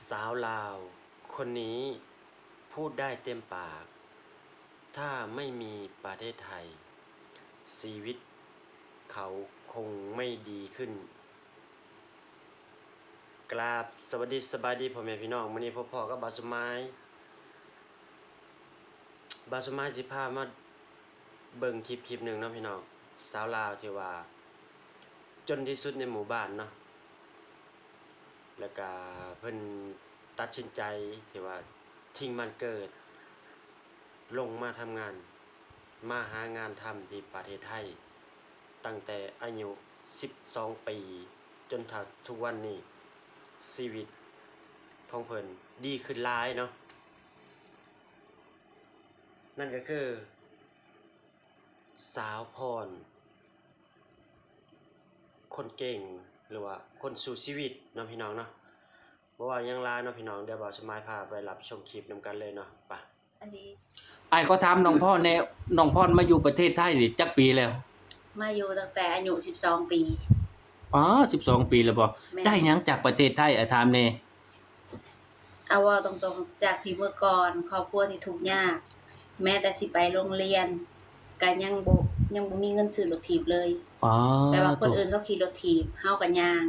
ສາວລາວຄົນນີ້ພູດໄດ້ເຕັມປາກ, ຖ້າໄມ່ມີປະເທດໄທ, ຊີວິດເຂົາຄົງໄມ່ດີຂຶ້ນ. ກາບສະຫວັດດີສະບາຍດີພໍ່ແມ່ພີ່ນ້ອງ, ມື້ນີ້ພົບພໍ້ກັບບ່າວສົມໝາຍ. ບ່າວສົມໝາຍຊິພາມາເບິ່ງຄລິບຄລິບໜຶ່ງເນາະພີ່ນ້ອງ, ສາວລາວທີ່ວ່າຈົນທີ່ສຸດໃນໝູ່ບ້ານເນາະ, ແລ້ວກະເພິ່ນຕັດສິນໃຈທີ່ວ່າຖິ້ມບ້ານເກີດ ລົງມາທຳງານ, ມາຫາງານທຳທີ່ປະເທດໄທ ຕັ້ງແຕ່ອາຍຸສິບສອງປີ ຈົນເຖິງທຸກວັນນີ້, ຊີວິດຂອງເພິ່ນດີຂຶ້ນຫຼາຍເນາະ. ນັ້ນກໍຄື ສາວພອນ ຄົນເກັ່ງ ຫຼືວ່າຄົນສູ້ຊີວິດເນາະພີ່ນ້ອງເນາະ. ບໍ່ເວົ້າຫຍັງຫຼາຍເນາະພີ່ນ້ອງ, ດຽວບ່າວສົມໝາຍພາໄປຮັບຊົມຄລິບນຳກັນເລີຍເນາະ. ໄປ ອັນນີ້ ອ້າຍຂໍຖາມນ້ອງພອນແດ່, ນ້ອງພອນມາຢູ່ປະເທດໄທນີ້ຈັກປີແລ້ວ? ມາຢູ່ຕັ້ງແຕ່ອາຍຸສິບສອງປີ. ອໍ ສິບສອງປີແລ້ວບໍ? ແມ່ນ. ໄດ້ຫຍັງຈາກປະເທດໄທ? ອ້າຍຖາມແດ່. ເອົາເວົ້າຕົງໆ ຈາກທີ່ເມື່ອກ່ອນຄອບຄົວທີ່ທຸກຍາກ, ແມ້ແຕ່ຊິໄປໂຮງຮຽນກໍຍັງບໍ່ ຍັງບໍ່ມີເງິນຊື້ລົດຖີບເລີຍ. ອໍ ແບບວ່າຄົນອື່ນເຂົາຂີ່ລົດຖີບ ເຮົາກໍຍ່າງ,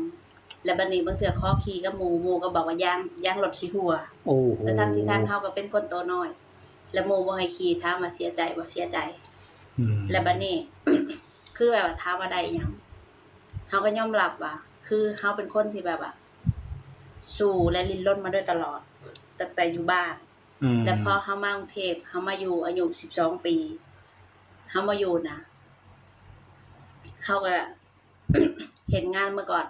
ແລ້ວບັດນີ້ບາງເທື່ອຂໍຂີ່ກັບໝູ່, ໝູ່ກໍບອກວ່າຢ້ານ ຢ້ານລົດຊິຮົ່ວ. ໂອ້ໂຫ ແລ້ວທັງທີ່ທັງເຮົາກໍເປັນຄົນໂຕນ້ອຍ ແລ້ວໝູ່ບໍ່ໃຫ້ຂີ່, ຖາມວ່າເສຍໃຈບໍ່? ເສຍໃຈ. ອືມ ແລ້ວບັດນີ້ ຄືແບບວ່າຖາມວ່າໄດ້ຫຍັງ, ເຮົາກໍຍອມຮັບວ່າ ຄືເຮົາເປັນຄົນທີ່ແບບວ່າ ສູ້ ແລະ ດີ້ນລົນມາໂດຍຕະຫຼອດ ຕັ້ງແຕ່ຢູ່ບ້ານ. ອືມ ແລ້ວພໍເຮົາມາກຸງເທບ ເຮົາມາຢູ່ອາຍຸສິບສອງປີ ເຮົາມາຢູ່ນະ ເຮົາກໍເຮັດງານເມື່ອກ່ອນ,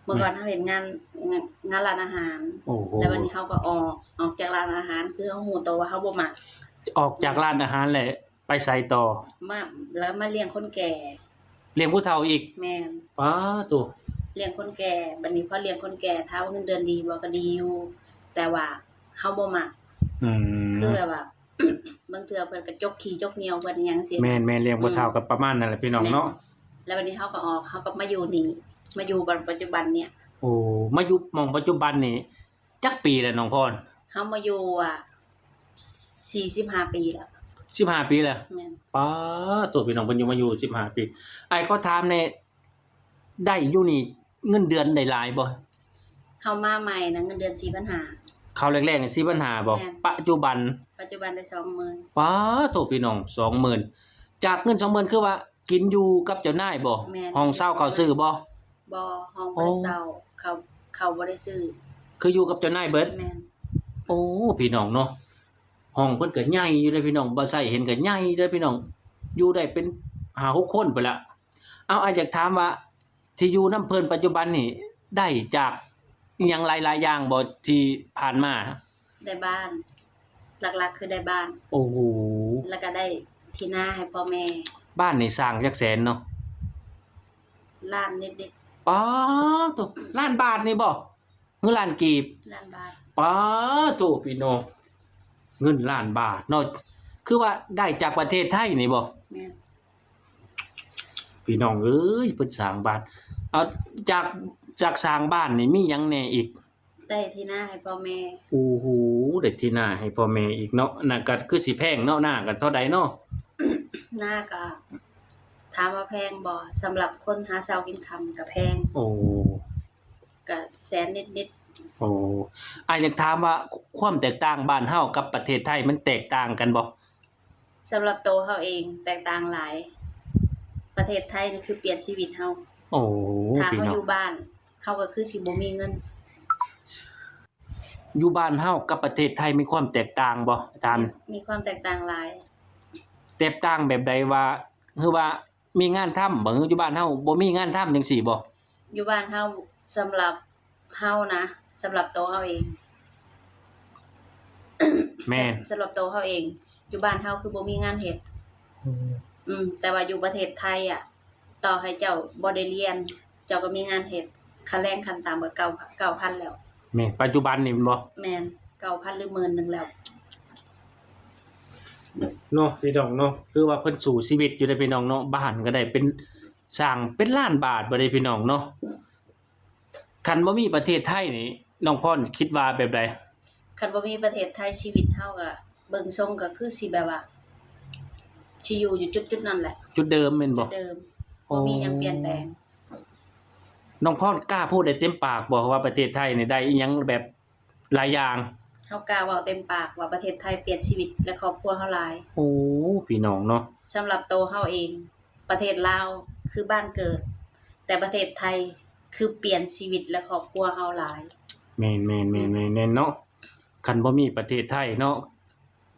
ເມື່ອກ່ອນ ແມ່ນ ເຮົາເຮັດງານ ງານ ງານຮ້ານອາຫານ. ໂອ້ໂຫ ແລ້ວບັດນີ້ເຮົາກໍອອກ ອອກຈາກຮ້ານອາຫານ ຄືເຮົາຮູ້ໂຕວ່າເຮົາບໍ່ມັກ. ອອກຈາກຮ້ານອາຫານແລ້ວ ໄປໃສຕໍ່? ມາ ແລ້ວມາລ້ຽງຄົນແກ່. ລ້ຽງຜູ້ເຖົ້າອີກ? ແມ່ນ. ປາໂທ້ ລ້ຽງຄົນແກ່. ບັດນີ້ພໍລ້ຽງຄົນແກ່ ຖາມວ່າເງິນເດືອນດີບໍ່? ກໍດີຢູ່ ແຕ່ວ່າເຮົາບໍ່ມັກ. ອືມ ຄືແບບວ່າ ບາງເທື່ອເພິ່ນກໍຈົກຂີ້ຈົກຍ່ຽວເພິ່ນຫຍັງຊີ້. ແມ່ນໆ ລ້ຽງຜູ້ເຖົ້າ ອືມ ກໍປະມານນັ້ນແຫຼະພີ່ນ້ອງເນາະ. ແມ່ນ. ແລ້ວບັດນີ້ເຮົາກໍອອກ ເຮົາກໍມາຢູ່ນີ້ ມາຢູ່ບ່ອນປັດຈຸບັນນີ້. ໂອ້ ມາຢູ່ໝ່ອງປັດຈຸບັນນີ້ ຈັກປີແລ້ວນ້ອງພອນ? ເຮົາມາຢູ່ ອ່າ ສີ່ສິບຫ້າປີແລ້ວ. ສິບຫ້າປີແລ້ວ? ແມ່ນ. ປາໂທ້ ພີ່ນ້ອງ ເພິ່ນຢູ່ມາຢູ່ສິບຫ້າປີ. ອ້າຍຂໍຖາມແດ່ ໄດ້ຢູ່ນີ້ເງິນເດືອນໄດ້ຫຼາຍບໍ່? ເຮົາມາໃໝ່ນະ ເງິນເດືອນສີ່ພັນຫ້າ. ເຂົ້າແລກໆນີ້ສີ່ພັນຫ້າບໍ່? ແມ່ນ. ປັດຈຸບັນ? ປັດຈຸບັນໄດ້ສອງໝື່ນ. ປາໂທ້ ພີ່ນ້ອງ ສອງໝື່ນ. ຈາກເງິນສອງໝື່ນ ຄືວ່າ ກິນຢູ່ກັບເຈົ້ານາຍບໍ່? ແມ່ນ. ຫ້ອງເຊົ່າເຂົາຊື້ບໍ່? ບໍ່ ຫ້ອງບໍ່ໄດ້ເຊົ່າ. ອໍ ເຂົາ ເຂົາບໍ່ໄດ້ຊື້. ຄືຢູ່ກັບເຈົ້ານາຍເບິດ? ແມ່ນ. ໂອ້ ພີ່ນ້ອງເນາະ ຫ້ອງເພິ່ນກໍໃຫຍ່ຢູ່ເດ້ພີ່ນ້ອງ, ບ່າວໄຊເຫັນກໍໃຫຍ່ເດ້ພີ່ນ້ອງ, ຢູ່ໄດ້ເປັນຫ້າຫົກຄົນພຸ້ນລະ. ເອົາ ອ້າຍຢາກຖາມວ່າ ທີ່ຢູ່ນຳເພິ່ນປັດຈຸບັນນີ້ ໄດ້ຈາກອີ່ຫຍັງຫຼາຍໆຢ່າງບໍ່ ທີ່ຜ່ານມາ? ໄດ້ບ້ານ ຫຼັກໆຄືໄດ້ບ້ານ. ໂອ້ໂຫ ແລ້ວກໍໄດ້ທີ່ນາໃຫ້ພໍ່ແມ່. ບ້ານນີ້ສ້າງຈັກແສນເນາະ? ລ້ານນິດໆ. ປາໂທ້ ລ້ານບາດນີ້ບໍ່ ຫຼືລ້ານກີບ? ລ້ານບາດ. ປາໂທ້ ພີ່ນ້ອງ ເງິນລ້ານບາດເນາະ ຄືວ່າໄດ້ຈາກປະເທດໄທນີ້ບໍ່? ແມ່ນ. ພີ່ນ້ອງເອີຍ ເພິ່ນສ້າງບ້ານ. ເອົາ ຈາກ ຈາກສ້າງບ້ານນີ້ມີຫຍັງແດ່ອີກ? ໄດ້ທີ່ນາໃຫ້ພໍ່ແມ່. ໂອ້ໂຫ ໄດ້ທີ່ນາໃຫ້ພໍ່ແມ່ອີກເນາະ. ນາກໍຄືຊິແພງເນາະ, ນາກໍເທົ່າໃດເນາະ? ນາກໍ ຖາມວ່າແພງບໍ່? ສຳລັບຄົນຫາເຊົ້າກິນຄ່ຳກໍແພງ. ໂອ້ ກໍແສນນິດໆ. ໂອ້ ອ້າຍຢາກຖາມວ່າ ຄວາມແຕກຕ່າງບ້ານເຮົາກັບປະເທດໄທ ມັນແຕກຕ່າງກັນບໍ່? ສຳລັບໂຕເຮົາເອງແຕກຕ່າງຫຼາຍ. ປະເທດໄທນີ້ຄືປ່ຽນຊີວິດເຮົາ. ໂອ້ ພີ່ນ້ອງ ຖ້າເຮົາຢູ່ບ້ານ ເຮົາກໍຄືຊິບໍ່ມີເງິນ. ຢູ່ບ້ານເຮົາກັບປະເທດໄທມີຄວາມແຕກຕ່າງບໍ່? ຖາມ ມີ ມີຄວາມແຕກຕ່າງຫຼາຍ. ແຕກຕ່າງແບບໃດ? ວ່າ ຄືວ່າມີງານທຳບໍ່? ຄືຢູ່ບ້ານເຮົາບໍ່ມີງານທຳຈັ່ງຊີ້ບໍ່? ຢູ່ບ້ານເຮົາ ສຳລັບເຮົານະ ສຳລັບໂຕເຮົາເອງ. ແມ່ນ. ສຳລັບໂຕເຮົາເອງ ຢູ່ບ້ານເຮົາຄືບໍ່ມີງານເຮັດ. ອືມ ອືມ ແຕ່ວ່າຢູ່ປະເທດໄທອະ ຕໍ່ໃຫ້ເຈົ້າບໍ່ໄດ້ຮຽນ ເຈົ້າກໍມີງານເຮັດ, ຄ່າແຮງຂັ້ນຕ່ຳກໍເກົ້າ ເກົ້າພັນແລ້ວ. ແມ່ນ ປັດຈຸບັນນີ້ແມ່ນບໍ່? ແມ່ນ ເກົ້າພັນຫຼືໝື່ນໜຶ່ງແລ້ວ. ເນາະ ພີ່ນ້ອງເນາະ ຄືວ່າເພິ່ນສູ້ຊີວິດຢູ່ເດ້ພີ່ນ້ອງເນາະ. ບ້ານກໍໄດ້ເປັນ ສ້າງເປັນລ້ານບາດບໍ່ໄດ້ພີ່ນ້ອງເນາະ. ຄັນບໍ່ມີປະເທດໄທນີ້ ນ້ອງພອນຄິດວ່າແບບໃດ? ຄັນບໍ່ມີປະເທດໄທ ຊີວິດເຮົາກໍເບິ່ງຊົງກໍຄືຊິແບບວ່າ ຊິຢູ່ຢູ່ຈຸດໆນັ້ນແຫຼະ ຈຸດເດີມແມ່ນບໍ່? ຈຸດເດີມ ອໍ ບໍ່ມີຫຍັງປ່ຽນແປງ. ນ້ອງພອນກ້າເວົ້າໄດ້ເຕັມປາກບໍ່ວ່າປະເທດໄທນີ້ໄດ້ອີ່ຫຍັງແບບຫຼາຍຢ່າງ? ເຮົາກ້າເວົ້າເຕັມປາກວ່າປະເທດໄທປ່ຽນຊີວິດ ແລະ ຄອບຄົວເຮົາຫຼາຍ. ໂອ້ ພີ່ນ້ອງເນາະ ສຳລັບໂຕເຮົາເອງ ປະເທດລາວຄືບ້ານເກີດ ແຕ່ປະເທດໄທຄືປ່ຽນຊີວິດ ແລະ ຄອບຄົວເຮົາຫຼາຍ. ແມ່ນໆໆໆ ແມ່ນເນາະ ຄັນບໍ່ມີປະເທດໄທເນາະ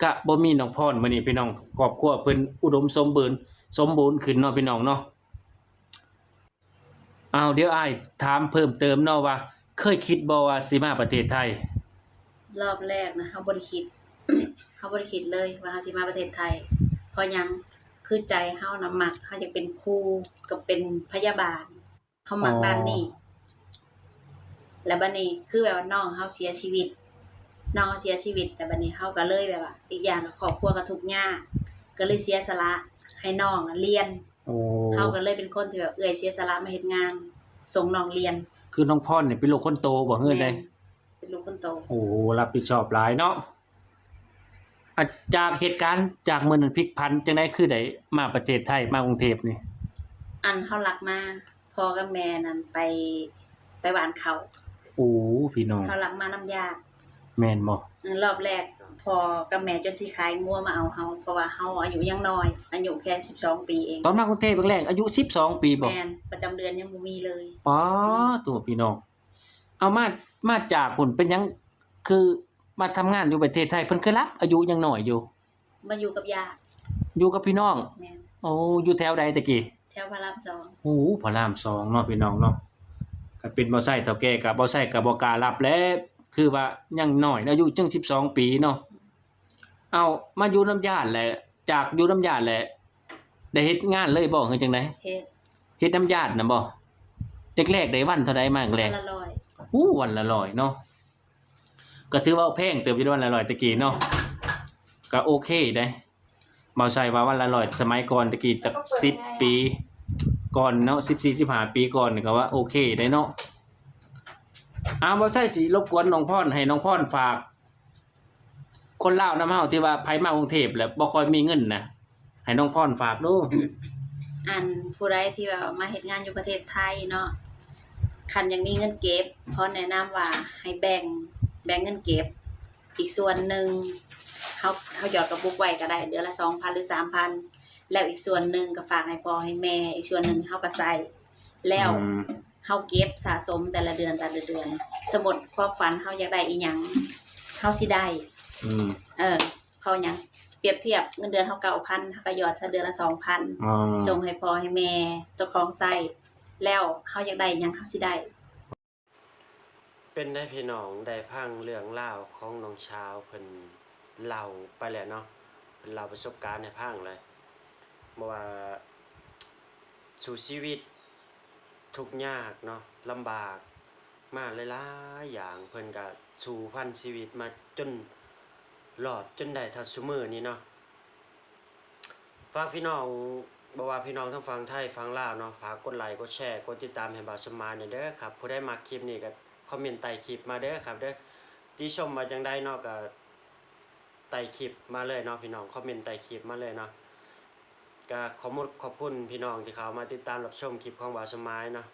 ກະບໍ່ມີນ້ອງພອນມື້ນີ້ພີ່ນ້ອງ ຄອບຄົວເພິ່ນອຸດົມສົມບູນ ສົມບູນຂຶ້ນເນາະພີ່ນ້ອງເນາະ. ອ້າວ ດຽວອ້າຍຖາມເພີ່ມເຕີມເນາະວ່າ ເຄີຍຄິດບໍ່ວ່າຊິມາປະເທດໄທ? ລອບແລກນະ ເຮົາບໍ່ໄດ້ຄິດ ເຮົາບໍ່ໄດ້ຄິດເລີຍວ່າເຮົາຊິມາປະເທດໄທ. ເພາະຫຍັງ? ຄືໃຈເຮົານະມັກ ເຮົາຢາກເປັນຄູກັບເປັນພະຍາບານ ເຮົາມັກດ້ານນີ້. ອໍ ແລ້ວບາດນີ້ຄືແບບວ່ານ້ອງເຮົາເສຍຊີວິດ ນ້ອງເຮົາເສຍຊີວິດ ແລ້ວບາດນີ້ເຮົາກໍເລີຍແບບວ່າ ອີກຢ່າງກໍຄອບຄົວກໍທຸກຍາກ ກໍເລີຍເສຍສະຫຼະໃຫ້ນ້ອງນະຮຽນ. ໂອ້ ເຮົາກໍເລີຍເປັນຄົນທີ່ແບບເອື້ອຍເສຍສະຫຼະມາເຮັດງານ ສົ່ງນ້ອງຮຽນ. ຄືນ້ອງພອນນີ້ເປັນລູກຄົນໂຕບໍ່ ເຮືອນໃດ? ແມ່ນ ເປັນລູກຄົນໂຕ. ໂອ້ ຮັບຜິດຊອບຫຼາຍເນາະ. ອາ ຈາກເຫດການ ຈາກມື້ນັ້ນ ພິກຜັນຈັ່ງໃດ ຄືໄດ້ມາປະເທດໄທ ມາກຸງເທບນີ້? ອັນເຮົາລັກມາ ພໍ່ກັບແມ່ນັ້ນໄປ ໄປຫວ່ານເຂົ້າ. ໂອ້ ພີ່ນ້ອງ ເຮົາລັກມານຳຍາດ. ແມ່ນບໍ່? ອື ລອບແລກ ພໍ່ກັບແມ່ຈົນຊິຂາຍງົວມາເອົາເຮົາ ເພາະວ່າເຮົາອາຍຸຍັງນ້ອຍ ອາຍຸແຄ່ສິບສອງປີເອງ. ຕອນມາກຸງເທບແລກໆ ອາຍຸສິບສອງປີບໍ່? ແມ່ນ ປະຈຳເດືອນຍັງບໍ່ມີເລີຍ. ປາໂທ້ ພີ່ນ້ອງ ເອົາມາ ມາຈາກພຸ້ນ ເປັນຫຍັງຄືມາທຳງານຢູ່ປະເທດໄທ? ເພິ່ນຄືລັບ ອາຍຸຍັງນ້ອຍຢູ່. ມາຢູ່ກັບຍາດ ຢູ່ກັບພີ່ນ້ອງ. ແມ່ນ. ໂອ້ ຢູ່ແຖວໃດແຕ່ກີ້? ແຖວພະລາມສອງ. ໂອ້ ພະລາມສອງເນາະ ພີ່ນ້ອງເນາະ. ຄັນເປັນບ່າວໄຊເຖົ້າແກ່ກໍ ບ່າວໄຊກໍບໍ່ກ້າຮັບແຫຼະ ຄືວ່າຍັງນ້ອຍ ອາຍຸຈັ່ງສິບສອງປີເນາະ. ເອົາ ມາຢູ່ນຳຍາດແຫຼະ ຈາກຢູ່ນຳຍາດແຫຼະ ໄດ້ເຮັດງານເລີຍບໍ່ ຫຼືຈັ່ງໃດ? ເຮັດ. ເຮັດນຳຍາດນະບໍ່? ແລກໆ ໄດ້ວັນເທົ່າໃດມາແລກ? ວັນລະຮ້ອຍ. ໂອ້ ວັນລະຮ້ອຍເນາະ. ກໍຖືວ່າແພງເຕີບຢູ່ ວັນລະຮ້ອຍແຕ່ກີ້ເນາະ ກໍໂອເຄເດ້. ບ່າວໄຊວ່າວັນລະຮ້ອຍ ສະໄໝກ່ອນແຕ່ກີ້ຈັກສິບປີກ່ອນເນາະ ສິບສີ່ ສິບຫ້າປີກ່ອນນີ້ ກໍວ່າໂອເຄໄດ໋ເນາະ. ອາ ບ່າວໄຊຊິລົບກວນນ້ອງພອນ ໃຫ້ນ້ອງພອນຝາກຄົນລາວນຳເຮົາ ທີ່ວ່າໃຜມາກຸງເທບແລ້ວບໍ່ຄ່ອຍມີເງິນນະ ໃຫ້ນ້ອງພອນຝາກດູ. ອັນຜູ້ໃດທີ່ວ່າມາເຮັດງານຢູ່ປະເທດໄທເນາະ ຄັນຢາກມີເງິນເກັບ ພອນແນະນຳວ່າໃຫ້ແບ່ງ ແບ່ງເງິນເກັບ ອີກສ່ວນໜຶ່ງ ເຮົາ ເຮົາຢອດກະປຸກໄວ້ກໍໄດ້ ເດືອນລະສອງພັນ ຫຼື ສາມພັນ ແລ້ວອີກສ່ວນໜຶ່ງກໍຝາກໃຫ້ພໍ່ໃຫ້ແມ່ ອີກສ່ວນໜຶ່ງເຮົາກໍໃຊ້ ແລ້ວ ອືມ ເຮົາເກັບສະສົມແຕ່ລະເດືອນ ແຕ່ລະເດືອນ ສົມມຸດຄວາມຝັນເຮົາຢາກໄດ້ອີ່ຫຍັງ ເຮົາຊິໄດ້. ອືມ ເອີ ເພາະຫຍັງ? ປຽບທຽບເງິນເດືອນເຮົາເກົ້າພັນ ເຮົາກໍຢອດໃສ່ເດືອນລະສອງພັນ ອໍ ສົ່ງໃຫ້ພໍ່ໃຫ້ແມ່ ເຈົ້າຂອງໃຊ້ ແລ້ວເຮົາຢາກໄດ້ຫຍັງ ເຮົາຊິໄດ້. ເປັນໃດພີ່ນ້ອງ ໄດ້ຟັງເລື່ອງລາວຂອງນ້ອງສາວເພິ່ນເລົ່າໄປແລ້ວເນາະ ເພິ່ນເລົ່າປະສົບການໃຫ້ຟັງແລ້ວ ບໍ່ວ່າສູ້ຊີວິດ ທຸກຍາກເນາະ ລຳບາກມາຫຼາຍໆຢ່າງ ເພິ່ນກະສູ້ຟັນຊີວິດມາຈົນລອດ ຈົນໄດ້ເທົ່າຊຸມື້ນີ້ເນາະ. ຝາກພີ່ນ້ອງ ບໍ່ວ່າພີ່ນ້ອງທາງຝັ່ງໄທຝັ່ງລາວເນາະ ຝາກກົດໄລກົດແຊ ກົດຕິດຕາມໃຫ້ບ່າວສົມໝາຍແດ່ເດີຄັບ. ຜູ້ໃດມັກຄລິບນີ້ກໍຄອມເມັນໃຕ້ຄລິບມາເດີຄັບເດີ ຕິຊົມວ່າຈັ່ງໃດເນາະ ກໍໃຕ້ຄລິບມາເລີຍເນາະພີ່ນ້ອງ ຄອມເມັນໃຕ້ຄລິບມາເລີຍເນາະ. ກໍຂອບມຸກຂອບຄຸນພີ່ນ້ອງທີ່ເຂົ້າມາຕິດຕາມຮັບຊົມຄລິບຂອງບ່າວສົມໝາຍເນາະ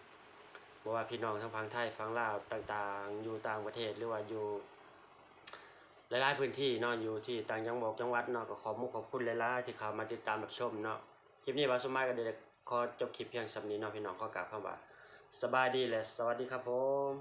ບໍ່ວ່າພີ່ນ້ອງທາງຝັ່ງໄທຝັ່ງລາວຕ່າງໆ ຢູ່ຕ່າງປະເທດ ຫຼືວ່າຢູ່ ຫຼາຍໆພື້ນທີ່ເນາະ ຢູ່ທີ່ຕ່າງຈັງຫວັດ ຈັງຫວັດເນາະ ກໍຂອບມຸກຂອບຄຸນຫຼາຍໆທີ່ເຂົ້າມາຕິດຕາມຮັບຊົມເນາະ. ຄລິບນີ້ບ່າວສົມໝາຍກໍໄດ້ຂໍຈົບຄລິບພຽງສ່ຳນີ້ເນາະ ພີ່ນ້ອງ ຂໍກ່າວຄຳວ່າ ສະບາຍດີ ແລະ ສະຫວັດດີຄັບຜົມ.